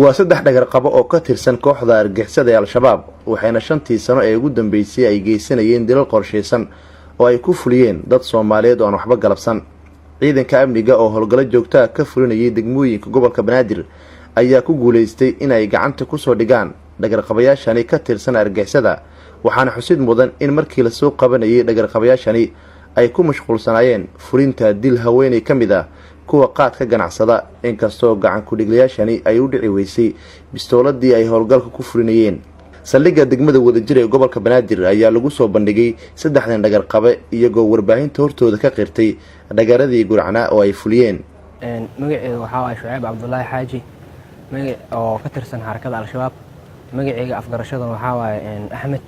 Waa saddex dhagarqabo oo ka tirsan kooxda argixisada ee Al-Shabaab, waxayna 5-tii sano ee ugu dambeysay ay geysanayeen dilal qorshaysan oo ay ku fuliyeen dad Soomaaliyeed oo aan waxba galabsan. Ciidanka amniga oo howlgallo joogtaa ka fulinayay degmooyinka gobolka Banaadir ayaa ku guulaystay inay gacanta kusoo dhigaan dhagarqabayaashani ka tirsan argixisada, waxaana xusid mudan in markii lasoo qabanayay dhagarqabayaashani ay ku mashquulsanaayeen fulinta dil haweeney ka mid ah kuwa qaad ka ganacsada, inkastoo gacan ku-dhiglayaashani ay u dhici weysay bistooladii ay howlgalka ku fulinayeen. Saldhigga degmada Wadajir ee gobolka Banaadir ayaa lagu soo bandhigay saddexdan dhagarqabe, iyagoo warbaahinta hortooda ka qirtay dhagaradii guracnaa oo ay fuliyeen. Magaceedu waxaa waay Shucayb Cabdulaahi Xaaji, magac oo ka tirsan Xarakada Al-Shabaab. Magaceyga afgarashadan waxaa waaye Axmed,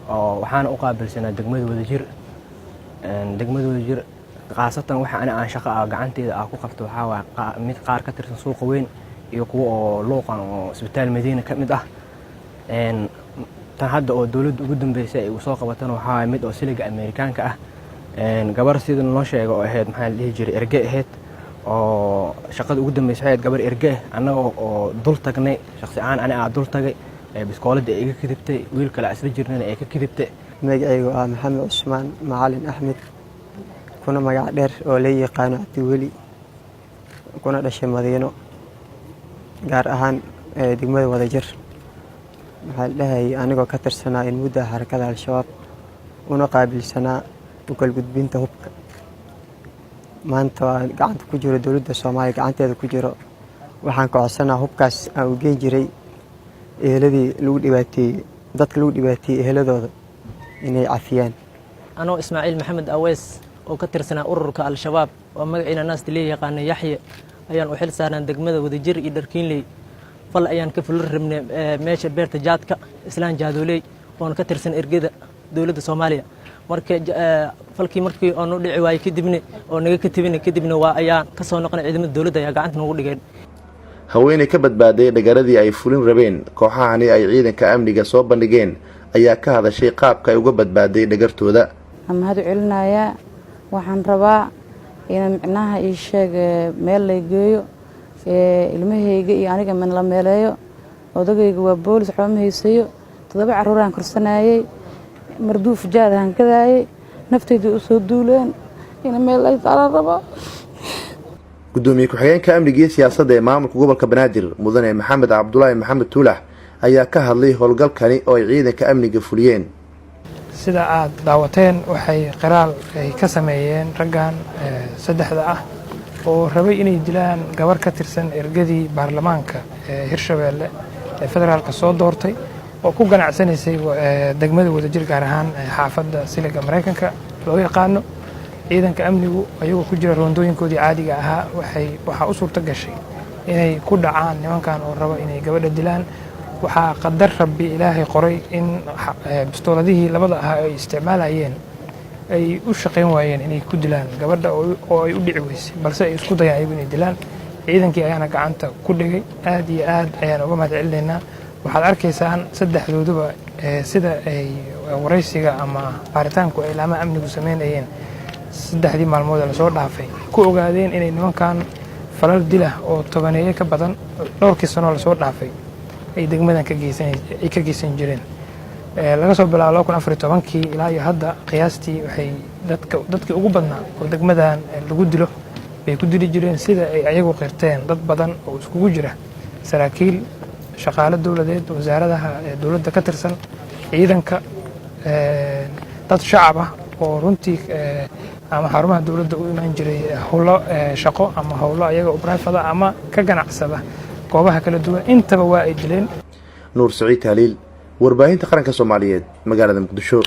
oo waxaana u qaabilsanaa degmada Wadajir. Degmada Wadajir khaasatan waxa ani aan shaqo ah gacanteyda ah ku qabto waxaa waaye mid qaar ka tirsan suuqa weyn iyo kuwa oo luuqan oo Isbitaal Madiina ka mid ah. Tan hadda oo dowladda ugu dambeysay ay igu soo qabatana waxaa waaye mid oo siliga Ameerikaanka ah, gabar sida noo sheega oo ahayd, maxaa la dhihi jiray, erge ahayd, oo shaqada ugu dambeysay waxay ahayd gabar erge ah. Annaga oo dul tagnay, shaqsi ahaan ani aa dul tagay, biskooladda ay iga kadibtay, wiil kale asla jirnana ay ka kadibtay. Magacaygu ah Maxamed Cusmaan Macalin Axmed, kuna magac dheer oo la yaqaano Cabdiweli, kuna dhashay Madiino, gaar ahaan degmada Wadajir. Maxaa la dhahayay, anigoo ka tirsanaa in mudda Xarakada Al-Shabaab, una qaabilsanaa u kalgudbinta hubka, maanta waa gacanta ku jiro dowladda Soomaaliya, gacanteeda ku jiro. Waxaan ka codsanaa hubkaas aan u geen jiray eheladii lagu dhibaateeyey, dadka lagu dhibaateeyey eheladooda inay cafiyaan. Anoo Ismaaciil Maxamed Aweys oo ka tirsanaa ururka Al-Shabaab, oo magaciina naasti lee yaqaana Yaxye, ayaan u xil saarnaa degmada Wadajir iyo Dharkiinley. Fal ayaan ka fulin rabnay meesha beerta jaadka, islaan jaadooley oon ka tirsan ergada dowladda Soomaaliya. Marka falkii markii oonu dhici waayey kadibna oo naga katibina kadibna waa ayaan ka soo noqonay, ciidamada dowladda ayaa gacanta nagu dhigeen. Haweeney ka badbaaday dhagaradii ay fulin rabeen kooxahani ay ciidanka amniga soo bandhigeen ayaa ka hadashay qaabka ay uga badbaaday dhagartooda. Waan mahad u celinayaa. Waxaan rabaa in micnaha ii sheeg meel lay geeyo, ilmahayga iyo aniga man la meeleeyo. Odagayga waa boolis, waxba ma haysayo. Toddoba carruuraan korsanayey, marduuf jaad aan gadaayey, naftayda u soo duuleen. In meel lay saaran rabaa. Gudoomiye ku-xigeenka amniga iyo siyaasadda ee maamulka gobolka Banaadir, mudane Maxamed Cabdulaahi Maxamed Tuulax, ayaa ka hadlay howlgalkani oo ay ciidanka amniga fuliyeen. Sida aad daawateen, waxay qiraal ay ka sameeyeen raggan saddexda ah oo rabay inay dilaan gabar ka tirsan ergadii baarlamaanka ee Hirshabeelle ee federaalka soo doortay, oo ku ganacsanaysay degmada Wadajir, gaar ahaan xaafadda Siliga Maraykanka loo yaqaano. Ciidanka amnigu, ayagoo ku jira roondooyinkoodii caadiga ahaa, waxaa u suurto gashay inay ku dhacaan nimankan oo raba inay gabadha dilaan. Waxaa qadar Rabbi Ilaahay qoray in bistooladihii labada ahaa ay isticmaalayeen ay u shaqayn waayeen inay ku dilaan gabadha, oo ay u dhici weysay, balse ay isku dayaan ayagu inay dilaan. Ciidankii ayaana gacanta ku dhigay. Aad iyo aad ayaan uga mahad celinaynaa. Waxaad arkaysaan saddexdooduba sida ay waraysiga ama baaritaanku ay laamaha amnigu sameynayeen 3-dii maalmood ee lasoo dhaafay ku ogaadeen inay nimankan falal dilah oo tobaneeye ka badan dhowrkii sanoo lasoo dhaafay ay degmadan ay ka geysan jireen, laga soo bilaabo 2014-kii ilaa iyo hadda. Qiyaastii waxay dadka dadkii ugu badnaa oo degmadan lagu dilo bay ku dili jireen, sida ay ayagu qirteen, dad badan oo iskugu jira saraakiil, shaqaale dowladeed, wasaaradaha dowladda ka tirsan, ciidanka, dad shacab ah oo runtii ama xarumaha dowladda u imaan jiray howlo shaqo ama howlo ayaga u private ama ka ganacsada goobaha kala duwan, intaba waa ay dileen. Nuur Saciid Tahliil, Warbaahinta Qaranka Soomaaliyeed, magaalada Muqdisho.